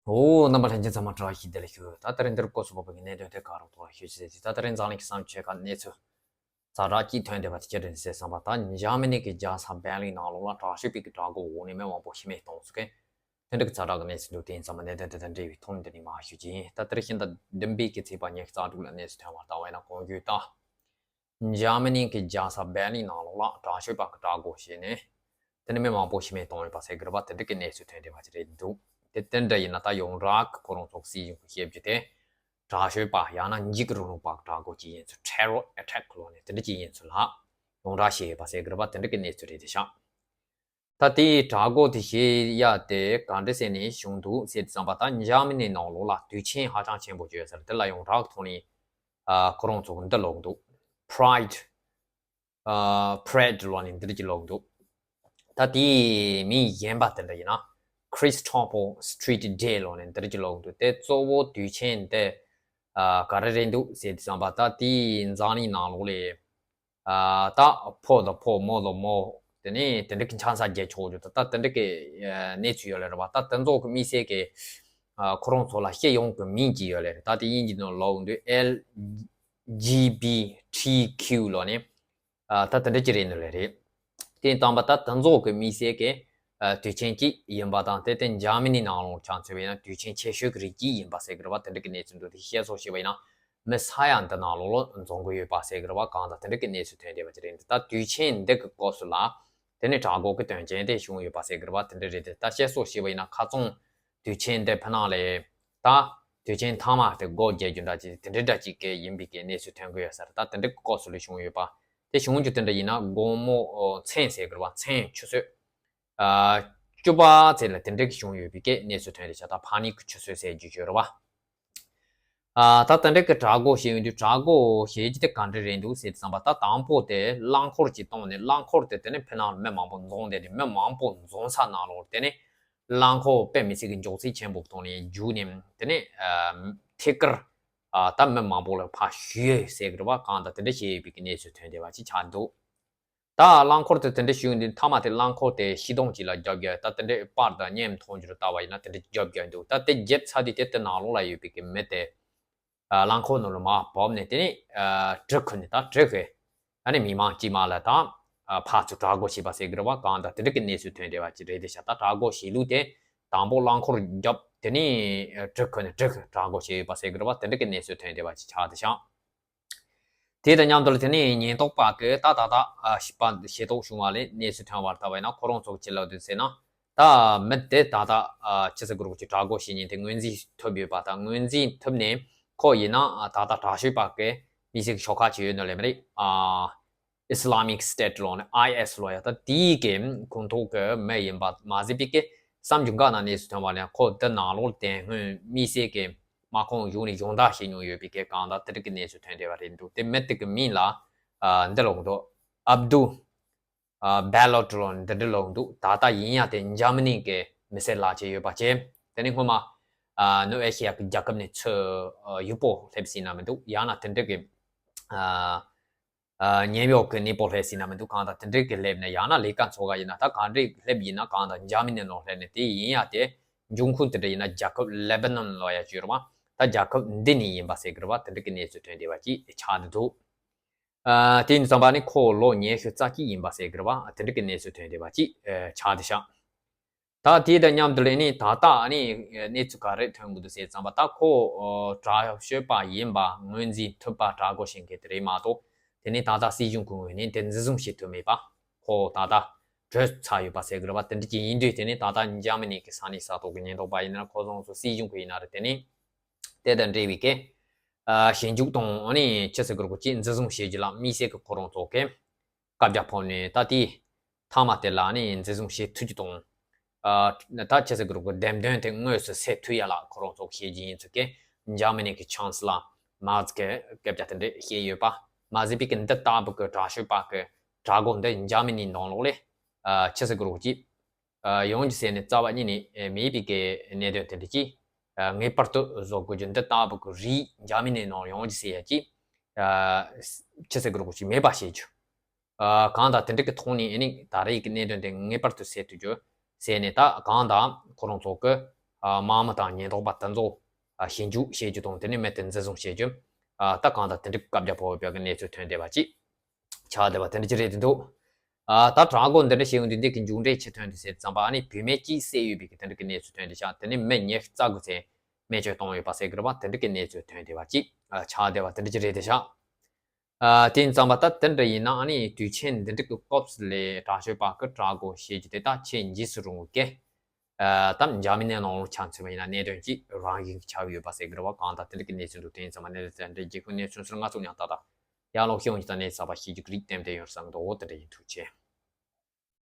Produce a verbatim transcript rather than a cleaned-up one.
ཨོ། རྣམ་པ་ལྷན་རྒྱས་ཚང་མ་བཀྲ་ཤིས་བདེ་ལེགས་ཞུ། ད་ད་རིང་འདིར་སྐོར་སུ་བབས་པའི་གནད་དོན་དེ་ག་རུ་ཐོག་ལ་ཞུ་ཞེས་ཟེར། ད་ད་རིང་འཛམ་གླིང་གི་བསམ་སྤྱོད་ཁ་གནས་ཚུལ་ཛ་དྲག་ཅིག་ཐོན་བསྡད་པ་དེ་ཅི་རེད་ཟེར་བསམ་པ། ད་འཇར་མ་ནི་གི་རྒྱལ་ས་བྷེར་ལིན་ནང་ལོགས་ལ་དྲག་ཤོས་པའི་གི་དྲག་རྒོལ་འོག་ནས་མི་མང་པོ་ཤི་རྨས་བཏང་སོང་གི། དེ་འདྲ་གི་ཛ་དྲག་གི་གནས་ཚུལ་འདུག་དེ་ཡིན་ཙང་མ་གནད་དོན་དེ་དང་འབྲེལ་བའི་ཐོག་ནས་འདི་ནས་མར་ཞུ་རྒྱུ་ཡིན། ད་ད་རིང་ཕྱི་ཟླ་བདུན་པའི་གི་ཚེས་པ་ཉི་ཤུ་རྩ་དྲུག་ལ་གནས་ཚུལ་ཐོན་བར་བལྟ་བས་ན། གོང་ཞུས་ལྟར། འཇར་མ་ནི་གི་རྒྱལ་ས་བྷེར་ལིན་ནང་ལོགས་ལ་དྲག་ཤོས་པ་གི་དྲག་རྒོལ་བྱས་ནས། དེ་ནས་མི་མང་པོ་ཤི་རྨས་བཏང་ཡོད་པ་ཟེར་གི་རེད་པ། དེ་འདྲ་གི་གནས་ཚུལ་ཐོན་བསྡད་པ་ཅིག་རེད་འདུག་དེ་དེ་འདྲ་ཡིན་ན། ད་ཡོངས་གྲགས་ཀྱི་ཁོ་རང་ཚོ་སྲིད་གཞུང་གི་བཤད་རྒྱུ་དེ། དྲག་ཤོས་པ་ཡང་ན་འཇིགས་རུང་རུང་པ་གི་དྲག་རྒོལ་ཅིག་ཡིན་ཚུལ། terror attack ལོ་ནས་དེ་འདྲ་ཅིག་ཡིན་ཚུལ་ལ་ཡོངས་གྲགས་བཤད་ཡོད་པ་ཟེར་གི་རེད་པ། དེ་འདྲ་གི་གནས་ཚུལ་རེད་དེ་ཤག་ད་དེའི་དྲག་རྒོལ་དེ་བྱེད་ཡ་དེ་ག་འདྲ་ཟེར་ནས་བྱུང་འདུག་ཟེར་དུས་ཙམ་པ། ད་འཇར་མ་ནི་ནང་ལོགས་ལ་དུས་ཆེན་ཧ་ཅང་ཆེན་པོ་ཅིག་ཡོད་ས་རེད། དེ་ལ་ཡོངས་གྲགས་ཐོག་ནས་ཨ་ཁོ་རང་ཚོ་འདི་ལབ་འདུག Pride ཨ་Parade ལོ་ནས་འདི་འདྲ་ཅིག་ལབ་འདུག་ད་དེའི་མིང་གཞན་པ་དེ་འདྲ་ཡིན་ན། Christopher Street Day ལོ་ནས་འདི་འདྲ་ཅིག་ལབ་འདུག་དེ་གཙོ་བོ་དུས་ཆེན་དེ་ཨ་ག་རེ་རེད་འདུག་ཟེར་དུས་ཙམ་པ། ད་དེའི་འཛམ་གླིང་ནང་ལོགས་ལ་ཨ་ད་ཕོ་དང་ཕོ། མོ་དང་མོ། དེ་ནས་དེ་འདྲ་གི་ཆང་ས་རྒྱག་ཆོག་རྒྱུ། ད་ད་དེ་འདྲ་གི་ཨ་གནས་ཚུལ་ཡོད་ལེ་རེད་པ། ད་དེ་ཚོ་གི་དམིགས་བསལ་གི་ཨ་ཁོ་རང་ཚོ་ལ་སྤྱི་ཡོངས་ཀྱི་མིང་ཅིག་ཡོད་ལེ་རེད། ད་དེ་དབྱིན་ཇི་ནང་ལབ་འདུག L G B T Q ལོ་ནས་ཨ་ད་དེ་འདྲ་ཅིག་རེད་འདུག་ལེ་རེད། དེ་ཡིན་ཙམ་པ་ད་དེ་ཚོ་གི་དམིགས་བསལ་གི་ཨ་དུས་ཆེན་ཅིག་ཡིན་པ་དང་། དེ་དེ་འཇར་མ་ནི་ནང་ལོགས་ཆ་མཚོན་པ་ཡིན་ན་དུས་ཆེན་ཆེ་ཤོས་ཀྱི་རིགས་ཅིག་ཡིན་པ་ཟེར་གི་རེད་པ། དེ་འདྲ་གི་གནས་ཚུལ་འདུག་དེ་བཤད་སྲོལ་བྱས་པ་ཡིན་ན། མི་ས་ཡ་འདི་ནང་ལོགས་ལ་འཛོམས་གི་ཡོད་པ་ཟེར་གི་རེད་པ། གང་ལྟར་དེ་འདྲ་གི་གནས་ཚུལ་ཐོན་བསྡད་པ་ཅིག་རེད་འདུག་ད་དུས་ཆེན་འདི་གི་སྐབས་སུ་ལ་དེ་ནས་དྲག་རྒོལ་གི་དོན་རྐྱེན་དེ་བྱུང་ཡོད་པ་ཟེར་གི་རེད་པ། དེ་འདྲ་རེད་དེ། ད་བཤད་སྲོལ་བྱས་པ་ཡིན་ན་ཁ་སང་དུས་ཆེན་འདི་ཕི་ནང་ལ་ད་དུས་ཆེན་མཐའ་མ་དེ་སྒོ་རྒྱག་རྒྱུ་འདྲ་ཅིག་དེ་འདྲ་འདྲ་ཅིག་གི་ཡིན་པའི་གི་གནས་ཚུལ་ཐོན་གི་ཡོད་ས་རེད། ད་དེ་འདྲ་གི་སྐབས་སུ་ལ་བྱུང་ཡོད་པ། དེ་བྱུང་རྒྱུ་དེ་འདྲ་ཡིན་ན་དགོང་མོ་ཨོ་མཚན་ཟེར་གི་རེད་པ། མཚན་ཆུ་ཚོད་ཨ་བཅུ་པ་ཚོད་ལ་དེ་འདྲ་གི་བྱུང་ཡོད་པའི་གི་གནས་ཚུལ་ཐོན་རེད་ཤག་ད་ཕ་ནི་གི་ཆུ་ཚོད་ཟེར་རྒྱུ་ཅིག་ཡོད་རེད་པ། ཨ་ད་དེ་འདྲ་གི་དྲག་རྒོལ་བྱས་ཡོང་དུས། དྲག་རྒོལ་བྱས་རྒྱུ་དེ་ག་འདྲ་རེད་འདུག་ཟེར་དུས་ཙམ་པ། ད་དང་པོ་དེ་རླངས་འཁོར་གྱིས་བཏང་ནས། རླངས་འཁོར་དེ་དེ་ནས་ཕི་ནང་མི་མང་པོ་འཛོམས་བསྡད་དེ། མི་མང་པོ་འཛོམས་ས་ནང་ལོགས་དེ་ནས་རླངས་འཁོར་དཔེ་མི་སྲིད་ཀྱི་མགྱོགས་ཚད་ཆེན་པོ་བཏང་ནས་རྒྱུགས་ནས། དེ་ནས་ཨ་ཐད་ཀར་ཨ་ད་མི་མང་པོ་ལ་ཕར་གཞུས་ཟེར་གི་རེད་པ། གང་ལྟར་དེ་འདྲ་བྱས་ཡོད་པའི་གི་གནས་ཚུལ་ཐོན་བསྡད་པ་ཅིག་ཆགས་འདུག་ད་རླངས་འཁོར་དེ་དེ་འདྲ་ཞུས་འདི་མཐའ་མ་དེ་རླངས་འཁོར་དེ་ཤི་སྡོང་ཅིག་ལ་རྒྱབ་རྒྱབ། ད་དེ་འདྲའི་པར་དང་བརྙན་མཐོང་རྒྱུ་ལ་ལྟ་བ་ཡིན་ན་དེ་འདྲ་རྒྱབ་རྒྱབ་འདུག་ད་དེ་རྒྱབ་ཚར་དུས་དེ་དེ་ནང་ལོགས་ལ་ཡོད་པའི་གི་མི་དེ་ཨ་རླངས་འཁོར་ནང་ལ་མར་བབས་ནས། དེ་ནས་ཨ་གྲི་ཁུར་ནས། ད་གྲི་ཁུར་ཨ་ནི་མི་མང་དཀྱུས་མ་ལ་ད་ཨ་ཕར་ཚུར་དྲག་རྒོལ་བྱས་པ་ཟེར་གི་རེད་པ། གང་ལྟར་དེ་འདྲ་གི་གནས་ཚུལ་ཐོན་བསྡད་པ་ཅིག་རེད་དེ་ཤག་ད་དྲག་རྒོལ་བྱེད་ལུགས་དེ་དང་པོ་རླངས་འཁོར་རྒྱབ། དེ་ནས་ཨ་གྲི་ཁུར་ནས་གྲི་ཁུར་དྲག་རྒོལ་བྱས་ཡོད་པ་ཟེར་གི་རེད་པ། དེ་འདྲ་གི་གནས་ཚུལ་ཐོན་བསྡད་པ་ཅིག་ཆགས་དེ་ཤག་དེ་དང་མཉམ་དུ་ལ་དེ་ནས་ཉེན་རྟོག་པ་གིས་ད་ད་ལྟ་ཨ་ཤི་པ་ཤེས་རྟོགས་བྱུང་བ་ལས་གནས་ཚུལ་ཐོན་བར་ལྟ་བས་ན། ཁོ་རང་ཚོ་ཅི་ལབ་འདུག་ཟེར་ན། ད་མི་དེ་ད་ལྟ་ཨ་ཅི་ཟེར་དགོས་རེད། ཅིག་དྲག་རྒོལ་བྱེད་མཁན་དེ་ངོས་འཛིན་ཐུབ་ཡོད་པ་དང་། ངོས་འཛིན་ཐུབ་ནས་ཁོ་ཡིན་ན་ཨ་ད་ལྟ་དྲག་ཤོས་པ་གི་མི་སེར་གྱི་ཤོག་ཁག་ཅིག་ཡོད་ནོ་ལེ་མ་རེད། ཨ་Islamic State ལོ་ནས་ཨའི་ཨེས་ལོ་ཡ། ད་དེའི་གི་ཁོངས་གཏོགས་གི་མི་ཡིན་པ་མ་ཟད་པའི་གི་བསམ་རྒྱུ་འགའ་ན་གནས་ཚུལ་ཐོན་བ་ལས། ཁོ་འདི་ནང་ལོགས་དེ་སྔོན་མི་སེར་གི་དམག་ཁོངས་གཞུང་ནས་སྦྱོང་བརྡར་བྱེད་མྱོང་ཡོད་པའི་གི་གང་ལྟར་དེ་འདྲ་གི་གནས་ཚུལ་ཐོན་བསྡད་པ་རེད་འདུག་དེ་མི་དེ་གི་མིང་ལ་ཨ་འདི་ལབ་འདུག་ཨབ་དུ་ཨ་བེ་ལོ་ཊི་ལོ་འདི་འདྲ་ལབ་འདུག་ད་ལྟ་ཡིན་ཡང་དེ་འཇར་མ་ནི་གི་མི་སེར་ལག་ཁྱེར་ཡོད་པ་བྱས། དེ་ནས་སྔོན་མ་ཨ་ནུབ་ཨེ་ཤི་ཡ་གི་རྒྱལ་ཁབ་ནས་ཚུར་ཨ་ཡུལ་སྤོ་སླེབས་ཟིན་ན་མི་འདུག་ཡང་ན་དེ་འདྲ་གི་ཨ་ཨ་ཉེ་ཡོག་གི་གནས་སྤོ་སླེབས་ཟིན་ན་མི་འདུག་གང་ལྟར་དེ་འདྲ་གི་སླེབས་ནས། ཡང་ན་ལས་ཀ་འཚོལ་ག་ཡིན་ན། ད་གང་འདྲ་སླེབས་ཡིན་ན། གང་ལྟར་འཇར་མ་ནི་ནང་སླེབས་ནས། དེ་ཡིན་ཡང་དེ་འབྱུང་ཁུངས་དེ་འདྲ་ཡིན་ན་རྒྱལ་ཁབ་ལེ་བྷ་ནོན་ལོ་ཡ་ཅིག་ཡོད་རེད་པ། ད་རྒྱལ་ཁབ་འདི་ནས་ཡིན་པ་ཟེར་གི་རེད་པ། དེ་འདྲ་གི་གནས་ཚུལ་ཐོན་བསྡད་པ་ཅིག་ཆགས་བསྡད་འདུག་ཨ་དེ་ཡིན་དུས་ཙམ་པ་ནི་ཁོ་ལོ་ཉི་ཤུ་རྩ་གཅིག་ཡིན་པ་ཟེར་གི་རེད་པ། དེ་འདྲ་གི་གནས་ཚུལ་ཐོན་བསྡད་པ་ཅིག་ཨ་ཆགས་བསྡད་ཤག་ད་དེ་དང་མཉམ་དུ་ལ་ནི་ད་ལྟ་ནི་གནས་ཚུལ་ག་རེ་ཐོན་གི་འདུག་ཟེར་ཙམ་པ། ད་ཁོ་ཨ་དྲག་ཤོས་པ་ཡིན་པ་ངོས་འཛིན་ཐུབ་པ། དྲག་རྒོལ་བྱེད་མཁན་དེ་རེད་མ་གཏོགས། དེ་ནི་ད་ལྟ་སྲིད་གཞུང་གི་ངོས་ནས་དེ་འཛིན་བཟུང་བྱེད་ཐུབ་མེད་པ། ཁོ་ད་ལྟ་བྲོས་ཚར་ཡོད་པ་ཟེར་གི་རེད་པ། དེ་འདྲ་ཅིག་ཡིན་དུས་དེ་ནི་ད་ལྟ་འཇར་མ་ནི་གི་ས་གནས་ས་ཐོག་གི་ཉེན་རྟོག་པ་ཡིན་ན། ཁོ་ཚོ་སྲིད་གཞུང་གི་ཡིན་ན་རེད། དེ་ནི་དེ་དང་འབྲེལ་བའི་གི་ཨ་ཞིབ་འཇུག་དང་ཨ་ནི་ཅི་ཟེར་དགོས་རེད། ཅིག་འཛིན་བཟུང་བྱེད་རྒྱུ་ལ་དམིགས་བསལ་གི་ཁོ་རང་ཚོ་གི་བཀའ་རྒྱ་ཕབ་ནས། ད་དེ་མཐའ་མ་དེ་ལ་ནི་འཛིན་བཟུང་བྱེད་ཐུབ་རྒྱུ་དང་། ཨ་ད་ཅི་ཟེར་དགོས་རེད། འདེམས་ཐོན་དེ་དངོས་སུ་སེལ་ཐུབ་ཡ་ལ་ཁོ་རང་ཚོ་བྱེད་རྒྱུ་ཡིན་ཚུལ་གི་འཇར་མ་ནི་གི་ཆང་སི་ལར་མར་ཙི་གི་སྐད་ཆ་དེ་འདྲ་བཤད་ཡོད་པ། མ་ཟད་པའི་གི་འདི་ལྟ་བུ་གི་དྲག་ཤོས་པ་གི་དྲག་རྒོལ་འདི་འཇར་མ་ནི་ནང་ལོགས་ལ་ཨ་ཅི་ཟེར་དགོས་རེད། ཅིག་ཨ་ཡོང་རྒྱུ་ཟེར་ནས་རྩ་བ་ཉིད་ནས་མེད་པའི་གི་གནད་དོན་དེ་འདྲ་ཅིག་ཨ་ངེས་པར་དུ་བཟོ་དགོས་རྒྱུ། འདི་ལྟ་བུ་གི་རིགས་འཇར་མ་ནི་ནང་ཡོང་རྒྱུ་ཟེར་ཡ་ཅིག་ཨ་ཅི་ཟེར་དགོས་རེད། ཅིག་མེད་པ་བྱེད་རྒྱུ། ཨ་གང་ལྟར་དེ་འདྲ་གི་ཐོག་ནས་ཨ་ནི་ད་རེས་ཀྱི་གནད་དོན་དེ་ངེས་པར་དུ་སེལ་ཐུབ་རྒྱུ་ཟེར་ནས། ད་གང་ལྟར་ཁོ་རང་ཚོ་གི་ དམག་མི་དང་ཉེན་རྟོག་པ་དེ་ཚོ་ཞིབ་འཇུག་བྱེད་རྒྱུ་དང་དེ་ནས་མི་དེ་འཛིན་བཟུང་བྱེད་རྒྱུ། ད་གང་ལྟར་དེ་འདྲའི་བཀའ་རྒྱ་ཕོག་ཡོད་པའི་གནས་ཚུལ་ཐོན་བསྡད་པ་ཅིག་ཆགས་བསྡད་པ་དེ་འདྲ་ཅིག་རེད་འདུག་ད་དྲག་རྒོལ་འདི་འདྲ་བྱས་ཡོང་དུས་འདི་གི་མཇུག་འབྲས་ཅི་ཐོན་འདུག་ཟེར་ཙམ་པ་ཨ་ནི་བུད་མེད་གཅིག་བསད་ཡོད་པའི་གི་དེ་འདྲ་གི་གནས་ཚུལ་ཐོན་བསྡད་ཤག་དེ་ནས་མི་ཉི་ཤུ་རྩ་དགུ་ཙམ་རྨས་སྐྱོན་བཏང་ཡོད་པ་ཟེར་གི་རེད་པ། དེ་འདྲ་གི་གནས་ཚུལ་ཐོན་བསྡད་པ་ཅིག་ཆགས་བསྡད་པ་དེ་འདྲ་ཅིག་རེད་བསྡད་ཤག་དེ་ཡིན་ཙམ་པ་ད་དེ་འདྲ་ཡིན་ན་ཨ་ནི་དུས་ཆེན་འདི་འདྲ་གི་སྐབས་ལ་དྲག་སྤྱོད་པ་གི་དྲག་རྒོལ་བྱེད་རྒྱུ་དེ་ད་ཆེས་འཇིགས་སུ་རུང་བའི་གི་ད་འཇར་མ་ནིའི་ནང་ལོགས་ཆ་མཚོན་པ་ཡིན་ན་གནད་དོན་གཅིག་རང་བཞིན་གྱི་ཆགས་ཡོད་པ་ཟེར་གི་རེད་པ། གང་ལྟར་དེ་འདྲ་གི་གནས་ཚུལ་འདུག་དེ་ཡིན་ཙམ་པ་གནས་ཚུལ་དེ་འདྲ་རྒྱལ་ཁབ་གནས་ཚུལ་ཚུར་ང་ཚོ་ཡང་ད་ལྟ་ཡར་ལོག་ཤེས་ཡོང་གི་ད་གནས་ཚུལ་གསར་པ་ཤེས་རྒྱུ་གི་རིགས་ཏན་ཏན་ཡོད་བསམ་གི་འདུག་འོ་དེ་འདྲ་ཡིན། ཐུགས་རྗེ་ཆེ།